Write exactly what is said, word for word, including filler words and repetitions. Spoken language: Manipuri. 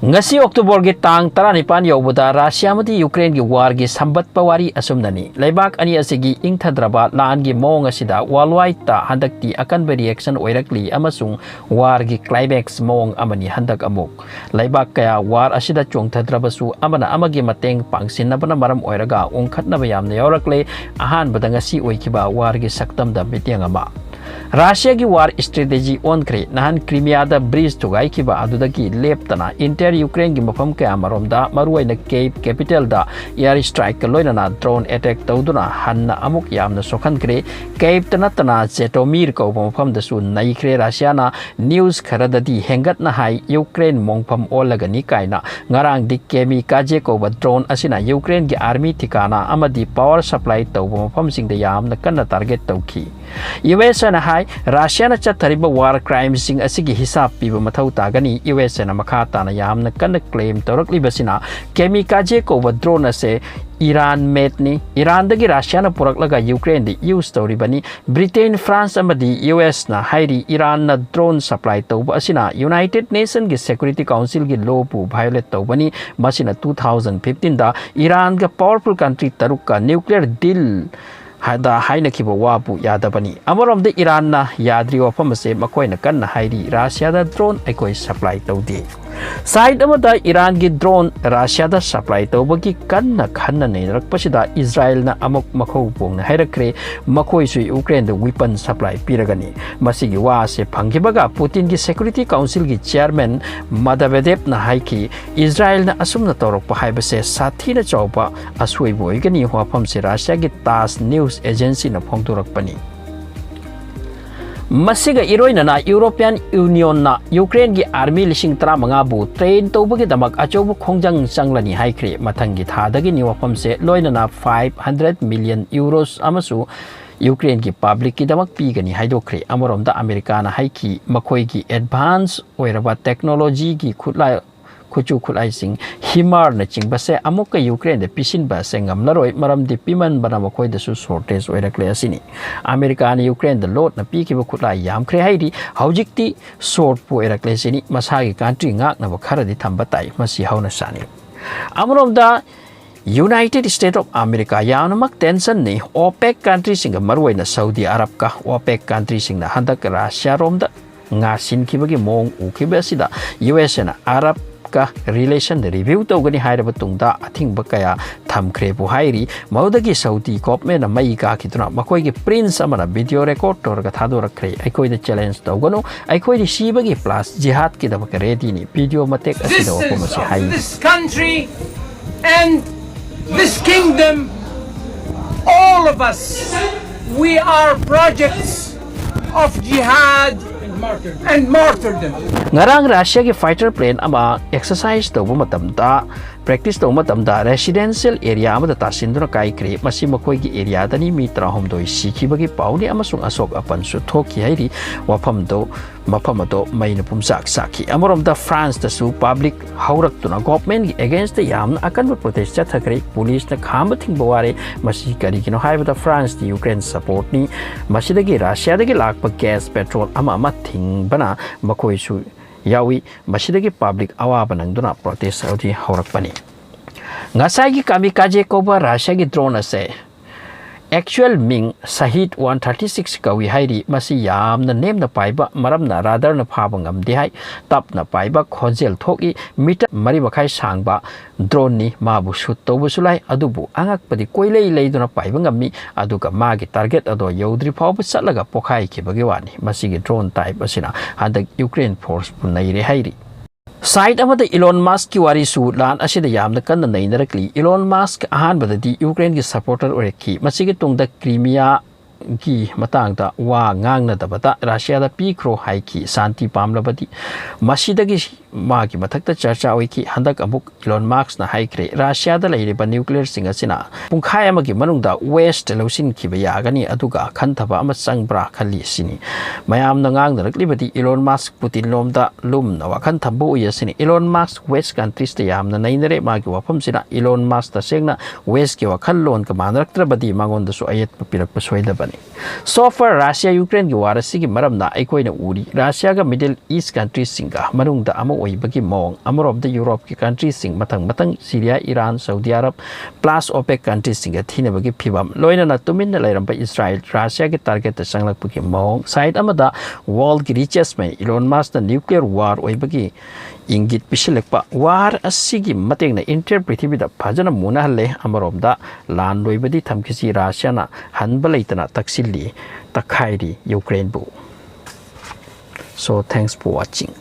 ꯉꯁꯤ Octoberꯒꯤ ꯇꯥꯡ ꯇꯔꯥꯅꯤꯄꯥꯟ ꯌꯧꯕꯗ ꯔꯥꯁꯤꯌꯥ ꯑꯃꯗꯤ ꯌꯨꯀ꯭ꯔꯦꯟꯒꯤ warꯒꯤ ꯁꯝꯕꯠꯄ ꯋꯥꯔꯤ ꯑꯁꯨꯝꯅꯅꯤ꯫ ꯂꯩꯕꯥꯛ ꯑꯅꯤ ꯑꯁꯤꯒꯤ ꯏꯪꯊꯗ꯭ꯔꯕ ꯂꯥꯟꯒꯤ ꯃꯑꯣꯡ ꯑꯁꯤꯗ worldwideꯇ ꯍꯟꯗꯛꯇꯤ ꯑꯀꯟꯕ reaction ꯑꯣꯏꯔꯛꯂꯤ ꯑꯃꯁꯨꯡ warꯒꯤ climax ꯃꯑꯣꯡ ꯑꯃꯅꯤ꯫ ꯍꯟꯗꯛ ꯑꯃꯨꯛ ꯂꯩꯕꯥꯛ ꯀꯌꯥ war ꯑꯁꯤꯗ ꯆꯣꯡꯊꯗ꯭ꯔꯕꯁꯨ ꯑꯃꯅ ꯑꯃꯒꯤ ꯃꯇꯦꯡ ꯄꯥꯡꯁꯤꯟꯅꯕꯅ ꯃꯔꯝ ꯑꯣꯏꯔꯒ ꯎꯪꯈꯠꯅꯕ ꯌꯥꯝꯅ ꯌꯥꯎꯔꯛꯂꯦ꯫ ꯑꯍꯥꯟꯕꯗ ꯉꯁꯤ ꯑꯣꯏꯈꯤꯕ warꯒꯤ ꯁꯛꯇꯝꯗ ꯃꯤꯠꯌꯦꯡ ꯑꯃ꯫ ꯔꯥꯁꯤꯌꯥꯒꯤ war strategy ꯑꯣꯟꯈ꯭ꯔꯦ꯫ ꯅꯍꯥꯟ ꯀ꯭ꯔꯤꯃꯤꯌꯥꯗ bridge ꯊꯨꯒꯥꯏꯈꯤꯕ ꯑꯗꯨꯗꯒꯤ ꯂꯦꯞꯇꯅ interior ꯌꯨꯀ꯭ꯔꯦꯟꯒꯤ ꯃꯐꯝ ꯀꯌꯥꯃꯔꯣꯝꯗ, ꯃꯔꯨꯑꯣꯏꯅ Kyiv capitalꯗ air strikeꯀ ꯂꯣꯏꯅꯅ drone attack ꯇꯧꯗꯨꯅ ꯍꯟꯅ ꯑꯃꯨꯛ ꯌꯥꯝꯅ ꯁꯣꯛꯍꯟꯈ꯭ꯔꯦ꯫ Kyivꯇ ꯅꯠꯇꯅ Zhytomyr ꯀꯧꯕ ꯃꯐꯝꯗꯁꯨ ꯅꯩꯈ꯭ꯔꯦ꯫ ꯔꯥꯁꯤꯌꯥꯅ news ꯈꯔꯗꯗꯤ ꯍꯦꯟꯒꯠꯅ ꯍꯥꯏ, ꯌꯨꯀ꯭ꯔꯦꯟ ꯃꯣꯡꯐꯝ ꯑꯣꯜꯂꯒꯅꯤ ꯀꯥꯏꯅ꯫ ꯉꯔꯥꯡꯗꯤ Kamikaze ꯀꯧꯕ drone ꯑꯁꯤꯅ ꯌꯨꯀ꯭ꯔꯦꯟꯒꯤ army ꯊꯤꯀꯥꯅ ꯑꯃꯗꯤ power supply ꯇꯧꯕ ꯃꯐꯝꯁꯤꯡꯗ ꯌꯥꯝꯅ ꯀꯟꯅ target ꯇꯧꯈꯤ꯫ USꯅ ꯍꯥꯏ, ꯔꯥꯁꯤꯌꯥꯅ ꯆꯠꯊꯔꯤꯕ war crimesꯁꯤꯡ ꯑꯁꯤꯒꯤ ꯍꯤꯁꯥꯞ ꯄꯤꯕ ꯃꯊꯧ ꯇꯥꯒꯅꯤ꯫ USꯅ ꯃꯈꯥ ꯇꯥꯅ ꯌꯥꯝꯅ ꯀꯟꯅ claim ꯇꯧꯔꯛꯂꯤꯕꯁꯤꯅ Kamikaze ꯀꯧꯕ drone ꯑꯁꯦ Iran madeꯅꯤ꯫ ꯏꯔꯥꯟꯗꯒꯤ ꯔꯥꯁꯤꯌꯥꯅ ꯄꯨꯔꯛꯂꯒ ꯌꯨꯀ꯭ꯔꯦꯟꯗ use ꯇꯧꯔꯤꯕꯅꯤ꯫ Britain, France ꯑꯃꯗꯤ USꯅ ꯍꯥꯏꯔꯤ, ꯏꯔꯥꯟꯅ drone supply ꯇꯧꯕ ꯑꯁꯤꯅ United Nationꯒꯤ Security Councilꯒꯤ lawꯕꯨ violate ꯇꯧꯕꯅꯤ꯫ ꯃꯁꯤꯅ two thousand fifteenꯗ ꯏꯔꯥꯟꯒ powerful country ꯇꯔꯨꯛꯀ nuclear deal ꯍꯥꯏꯗ ꯍꯥꯏꯅꯈꯤꯕ ꯋꯥꯕꯨ ꯌꯥꯗꯕꯅꯤ꯫ ꯑꯃꯔꯣꯝꯗ ꯏꯔꯥꯟꯅ ꯌꯥꯗ꯭ꯔꯤꯕ ꯋꯥꯐꯝ ꯑꯁꯦ ꯃꯈꯣꯏꯅ ꯀꯟꯅ ꯍꯥꯏꯔꯤ, ꯔꯥꯁꯤꯌꯥꯗ drone ꯑꯩꯈꯣꯏ supply ꯇꯧꯗꯦ꯫ Side ꯑꯃꯗ ꯏꯔꯥꯟꯒꯤ drone ꯔꯥꯁꯤꯌꯥꯗ supply ꯇꯧꯕꯒꯤ ꯀꯟꯅ ꯈꯟꯅ ꯅꯩꯅꯔꯛꯄꯁꯤꯗ ꯏꯖꯔꯥꯏꯜꯅ ꯑꯃꯨꯛ ꯃꯈꯧ ꯄꯣꯡꯅ ꯍꯥꯏꯔꯛꯈ꯭ꯔꯦ, ꯃꯈꯣꯏꯁꯨ ꯌꯨꯀ꯭ꯔꯦꯟꯗ weapon supply ꯄꯤꯔꯒꯅꯤ꯫ ꯃꯁꯤꯒꯤ ꯋꯥ ꯑꯁꯦ ꯐꯪꯈꯤꯕꯒ ꯄꯨꯇꯤꯟꯒꯤ Security Councilꯒꯤ chairman ꯃꯗꯕꯦꯗꯦꯞꯅ ꯍꯥꯏꯈꯤ, ꯏꯖꯔꯥꯏꯜꯅ ꯑꯁꯨꯝꯅ ꯇꯧꯔꯛꯄ ꯍꯥꯏꯕꯁꯦ ꯁꯥꯊꯤꯅ ꯆꯥꯎꯕ ꯑꯁꯣꯏꯕ ꯑꯣꯏꯒꯅꯤ꯫ ꯋꯥꯐꯝꯁꯦ ꯔꯥꯁꯤꯌꯥꯒꯤ ꯇꯥꯁ news agencyꯅ ꯐꯣꯡꯗꯣꯔꯛꯄꯅꯤ꯫ ꯃꯁꯤꯒ ꯏꯔꯣꯏꯅꯅ European Unionꯅ ꯌꯨꯀ꯭ꯔꯦꯟꯒꯤ army ꯂꯤꯁꯤꯡ ꯇꯔꯥꯃꯉꯥꯕꯨ train ꯇꯧꯕꯒꯤꯗꯃꯛ ꯑꯆꯧꯕ ꯈꯣꯡꯖꯪ ꯆꯪꯂꯅꯤ ꯍꯥꯏꯈ꯭ꯔꯦ꯫ ꯃꯊꯪꯒꯤ ꯊꯥꯗꯒꯤꯅꯤ꯫ ꯋꯥꯐꯝꯁꯦ ꯂꯣꯏꯅꯅ five hundred million euros ꯑꯃꯁꯨ ꯌꯨꯀ꯭ꯔꯦꯟꯒꯤ publicꯀꯤꯗꯃꯛ ꯄꯤꯒꯅꯤ ꯍꯥꯏꯗꯣꯛꯈ꯭ꯔꯦ꯫ ꯑꯃꯔꯣꯝꯗ ꯑꯃꯦꯔꯤꯀꯥꯅ ꯍꯥꯏꯈꯤ, ꯃꯈꯣꯏꯒꯤ advance ꯑꯣꯏꯔꯕ technologyꯒꯤ ꯈꯨꯠꯂꯥꯏ ꯈꯨꯠꯁꯨ ꯈꯨꯠꯂꯥꯏꯁꯤꯡ, ꯍꯤꯃꯥꯔꯅꯆꯤꯡꯕꯁꯦ ꯑꯃꯨꯛꯀ ꯌꯨꯀ꯭ꯔꯦꯟꯗ ꯄꯤꯁꯤꯟꯕ ꯑꯁꯦ ꯉꯝꯂꯔꯣꯏ, ꯃꯔꯝꯗꯤ ꯄꯤꯃꯟꯕꯅ ꯃꯈꯣꯏꯗꯁꯨ shortage ꯑꯣꯏꯔꯛꯂꯦ ꯑꯁꯤꯅꯤ꯫ ꯑꯃꯦꯔꯤꯀꯥꯅ ꯌꯨꯀ꯭ꯔꯦꯟꯗ ꯂꯣꯠꯅ ꯄꯤꯈꯤꯕ ꯈꯨꯠꯂꯥꯏ ꯌꯥꯝꯈ꯭ꯔꯦ ꯍꯥꯏꯔꯤ, ꯍꯧꯖꯤꯛꯇꯤ shortꯄꯨ ꯑꯣꯏꯔꯛꯂꯦ ꯁꯤꯅꯤ꯫ ꯃꯁꯥꯒꯤ country ꯉꯥꯛꯅꯕ ꯈꯔꯗꯤ ꯊꯝꯕ ꯇꯥꯏ, ꯃꯁꯤ ꯍꯧꯅ ꯁꯥꯅꯤ꯫ ꯑꯃꯔꯣꯝꯗ United States of America ꯌꯥꯝꯅꯃꯛ tensionꯅꯤ꯫ OPEC countryꯁꯤꯡꯒ, ꯃꯔꯨꯑꯣꯏꯅ ꯁꯥꯎꯗꯤ ꯑꯔꯕꯀ OPEC countryꯁꯤꯡꯅ ꯍꯟꯗꯛ ꯔꯁꯤꯌꯥꯔꯣꯝꯗ ꯉꯥꯁꯤꯟꯈꯤꯕꯒꯤ ꯃꯑꯣꯡ ꯎꯈꯤꯕ ꯑꯁꯤꯗ USAꯅ ꯑꯔꯕꯀ relation review ꯇꯧꯒꯅꯤ ꯍꯥꯏꯔꯕ ꯇꯨꯡꯗ ꯑꯊꯤꯡꯕ ꯀꯌꯥ ꯊꯝꯈ꯭ꯔꯦꯕꯨ ꯍꯥꯏꯔꯤ꯫ ꯃꯗꯨꯗꯒꯤ ꯁꯥꯎꯗꯤ governmentꯅ ꯃꯩ ꯀꯥꯈꯤꯗꯨꯅ ꯃꯈꯣꯏꯒꯤ prince ꯑꯃꯅ video record ꯇꯧꯔꯒ ꯊꯥꯗꯣꯔꯛꯈ꯭ꯔꯦ, "ꯑꯩꯈꯣꯏꯗ challenge ꯇꯧꯒꯅꯨ, ꯑꯩꯈꯣꯏꯗꯤ ꯁꯤꯕꯒꯤ plus jihadꯀꯤꯗꯃꯛ readyꯅꯤ"꯫ Video ꯃꯇꯦꯛ ꯑꯁꯤꯗ ꯋꯥꯐꯝ ꯑꯁꯤ ꯍꯥꯏꯔꯤ꯫ This country and this kingdom, all of us, we are projects of jihad and martyrdom. ꯉꯔꯥꯡ ꯔꯁꯤꯌꯥꯒꯤ fighter plane ꯑꯃ exercise ꯇꯧꯕ ꯃꯇꯝꯗ, practice ꯇꯧꯕ ꯃꯇꯝꯗ residential area ꯑꯃꯗ ꯇꯥꯁꯤꯟꯗꯨꯅ ꯀꯥꯏꯈ꯭ꯔꯦ꯫ ꯃꯁꯤ ꯃꯈꯣꯏꯒꯤ areaꯗꯅꯤ꯫ ꯃꯤ ꯇꯔꯥꯍꯨꯝꯗꯣꯏ ꯁꯤꯈꯤꯕꯒꯤ ꯄꯥꯎꯅꯤ ꯑꯃꯁꯨꯡ ꯑꯁꯣꯛ ꯑꯄꯟꯁꯨ ꯊꯣꯛꯈꯤ ꯍꯥꯏꯔꯤ꯫ ꯋꯥꯐꯝꯗꯨ ꯃꯐꯝ ꯑꯗꯨ ꯃꯩꯅ ꯄꯨꯝꯆꯥꯛ ꯆꯥꯛꯈꯤ꯫ ꯑꯃꯔꯣꯝꯗ Franceꯇꯁꯨ public ꯍꯧꯔꯛꯇꯨꯅ governmentꯀꯤ againstꯇ ꯌꯥꯝꯅ ꯑꯀꯟꯕ protest ꯆꯠꯊꯈ꯭ꯔꯦ꯫ Policeꯅ ꯈꯥꯝꯕ ꯊꯤꯡꯕ ꯋꯥꯔꯦ꯫ ꯃꯁꯤ ꯀꯔꯤꯒꯤꯅꯣ ꯍꯥꯏꯕꯗ Franceꯇꯤ Ukraine supportꯅꯤ꯫ ꯃꯁꯤꯗꯒꯤ ꯔꯁꯤꯌꯥꯗꯒꯤ ꯂꯥꯛꯄ gas, petrol ꯑꯃ ꯑꯃ ꯊꯤꯡꯕꯅ ꯃꯈꯣꯏꯁꯨ ꯌꯥꯎꯏ꯫ ꯃꯁꯤꯗꯒꯤ public ꯑꯋꯥꯕ ꯅꯪꯗꯨꯅ protest ꯑꯗꯨ ꯍꯧꯔꯛꯄꯅꯤ꯫ ꯉꯁꯥꯏꯒꯤ kamikaze ꯀꯧꯕ ꯔꯁꯤꯌꯥꯒꯤ drone ꯑꯁꯦ actual ꯃꯤꯡ Shahed one thirty six ꯀꯧꯏ ꯍꯥꯏꯔꯤ꯫ ꯃꯁꯤ ꯌꯥꯝꯅ ꯅꯦꯝꯅ ꯄꯥꯏꯕ ꯃꯔꯝꯅ radarꯅ ꯐꯥꯕ ꯉꯝꯗꯦ ꯍꯥꯏ꯫ ꯇꯞꯅ ꯄꯥꯏꯕ, ꯈꯣꯟꯖꯦꯜ ꯊꯣꯛꯏ, meter ꯃꯔꯤ ꯃꯈꯥꯏ ꯁꯥꯡꯕ droneꯅꯤ꯫ ꯃꯥꯕꯨ shoot ꯇꯧꯕꯁꯨ ꯂꯥꯏ, ꯑꯗꯨꯕꯨ ꯑꯉꯛꯄꯗꯤ ꯀꯣꯏꯂꯩ ꯂꯩꯗꯨꯅ ꯄꯥꯏꯕ ꯉꯝꯃꯤ, ꯑꯗꯨꯒ ꯃꯥꯒꯤ target ꯑꯗꯣ ꯌꯧꯗ꯭ꯔꯤ ꯐꯥꯎꯕ ꯆꯠꯂꯒ ꯄꯣꯈꯥꯏꯈꯤꯕꯒꯤ ꯋꯥꯅꯤ꯫ ꯃꯁꯤꯒꯤ drone type ꯑꯁꯤꯅ ꯍꯟꯗꯛ Ukraine forceꯄꯨ ꯅꯩꯔꯦ ꯍꯥꯏꯔꯤ꯫ Site ꯑꯃꯗ Elon Muskꯀꯤ ꯋꯥꯔꯤꯁꯨ ꯂꯥꯟ ꯑꯁꯤꯗ ꯌꯥꯝꯅ ꯀꯟꯅ ꯅꯩꯅꯔꯛꯂꯤ꯫ Elon Musk ꯑꯍꯥꯟꯕꯗꯗꯤ Ukraineꯒꯤ supporter ꯑꯣꯏꯔꯛꯈꯤ꯫ ꯃꯁꯤꯒꯤ ꯇꯨꯡꯗ Crimeaꯒꯤ ꯃꯇꯥꯡꯗ ꯋꯥ ꯉꯥꯡꯅꯗꯕꯗ ꯔꯁꯤꯌꯥꯗ ꯄꯤꯈ꯭ꯔꯣ ꯍꯥꯏꯈꯤ꯫ ꯁꯥꯟꯇꯤ ꯄꯥꯝꯂꯕꯗꯤ ꯃꯁꯤꯗꯒꯤ ꯃꯥꯒꯤ ꯃꯊꯛꯇ ꯆꯔꯆꯥ ꯑꯣꯏꯈꯤ꯫ ꯍꯟꯗꯛ ꯑꯃꯨꯛ ꯏꯂꯣꯟ ꯃꯥꯛꯁꯅ ꯍꯥꯏꯈ꯭ꯔꯦ, ꯔꯥꯁꯤꯌꯥꯗ ꯂꯩꯔꯤꯕ ꯅ꯭ꯌꯨꯀ꯭ꯂꯤꯌꯔꯁꯤꯡ ꯑꯁꯤꯅ ꯄꯨꯡꯈꯥꯏ ꯑꯃꯒꯤ ꯃꯅꯨꯡꯗ ꯋꯦꯁꯇ ꯂꯧꯁꯤꯟꯈꯤꯕ ꯌꯥꯒꯅꯤ, ꯑꯗꯨꯒ ꯈꯟꯊꯕ ꯑꯃ ꯆꯪꯕ꯭ꯔꯥ ꯈꯜꯂꯤ ꯁꯤꯅꯤ꯫ ꯃꯌꯥꯝꯅ ꯉꯥꯡꯅꯔꯛꯂꯤꯕꯗꯤ ꯏꯂꯣꯟ ꯃꯥꯛꯁ ꯄꯨꯇꯤꯟ ꯂꯣꯝꯗ ꯂꯨꯝꯅ ꯋꯥꯈꯜ ꯊꯝꯕ ꯎꯏ ꯑꯁꯤꯅꯤ꯫ ꯏꯂꯣꯟ ꯃꯥꯛꯁ ꯋꯦꯁ ꯀꯟꯇ꯭ꯔꯤꯁꯇ ꯌꯥꯝꯅ ꯅꯩꯅꯔꯦ꯫ ꯃꯥꯒꯤ ꯋꯥꯐꯝꯁꯤꯅ ꯏꯂꯣꯟ ꯃꯥꯛꯁ ꯇꯁꯦꯡꯅ ꯋꯦꯁꯀꯤ ꯋꯥꯈꯜꯂꯣꯟꯒ ꯃꯥꯟꯅꯔꯛꯇ꯭ꯔꯕꯗꯤ ꯃꯉꯣꯟꯗꯁꯨ ꯑꯌꯦꯠꯄ ꯄꯤꯔꯛꯄ ꯁꯣꯏꯗꯕꯅꯤ꯫ So far ꯔꯥꯁꯤꯌꯥ ꯌꯨꯀ꯭ꯔꯦꯟꯒꯤ ꯋꯥꯔ ꯑꯁꯤꯒꯤ ꯃꯔꯝꯅ ꯑꯩꯈꯣꯏꯅ ꯎꯔꯤ, ꯔꯥꯁꯤꯌꯥꯒ ꯃꯤꯗꯜ ꯏꯁ ꯀꯟꯇ꯭ꯔꯤꯁꯤꯡꯒ ꯃꯅꯨꯡꯗ ꯑꯃ ꯑꯣꯏꯕꯒꯤ ꯃꯑꯣꯡ, ꯑꯃꯔꯣꯝꯗ ꯌꯨꯔꯣꯞꯀꯤ ꯀꯟꯇ꯭ꯔꯤꯁꯤꯡ ꯃꯊꯪ ꯃꯊꯪ ꯁꯤꯔꯤꯌꯥ, ꯏꯔꯥꯟ, ꯁꯧꯗꯤ ꯑꯔꯕ, ꯄ꯭ꯂꯥꯁ ꯑꯣꯄꯦꯛ ꯀꯟꯇ꯭ꯔꯤꯁꯤꯡꯒ ꯊꯤꯅꯕꯒꯤ ꯐꯤꯕꯝ, ꯂꯣꯏꯅꯅ ꯇꯨꯃꯤꯟꯅ ꯂꯩꯔꯝꯕ ꯏꯁꯔꯥꯏꯜ ꯔꯥꯁꯤꯌꯥꯒꯤ ꯇꯥꯔꯒꯦꯠꯇ ꯆꯪꯂꯛꯄꯒꯤ ꯃꯑꯣꯡ, ꯁꯥꯏꯠ ꯑꯃꯗ ꯋꯥꯔꯜꯒꯤ ꯔꯤꯆꯦꯁ ꯃꯦꯟ ꯏꯂꯣꯟ ꯃꯥꯛꯁꯅ ꯅ꯭ꯌꯨꯀ꯭ꯂꯤꯌꯔ ꯋꯥꯔ ꯑꯣꯏꯕꯒꯤ ꯏꯪꯒꯤꯠ ꯄꯤꯁꯤꯜꯂꯛꯄ꯫ ꯋꯥꯔ ꯑꯁꯤꯒꯤ ꯃꯇꯦꯡꯅ ꯏꯟꯇꯤꯌꯔ ꯄ꯭ꯔꯤꯊꯤꯕꯤꯗ ꯐꯖꯅ ꯃꯨꯅꯍꯜꯂꯦ꯫ ꯑꯃꯔꯣꯝꯗ ꯂꯥꯟ ꯂꯣꯏꯕꯗꯤ ꯊꯝꯈꯤꯁꯤ, ꯔꯥꯁꯤꯌꯥꯅ ꯍꯟꯕ ꯂꯩꯇꯅ ꯇꯛꯁꯤꯜꯂꯤ, ꯇꯛꯈꯥꯏꯔꯤ ꯌꯨꯀ꯭ꯔꯦꯟꯕꯨ꯫ So thanks for watching.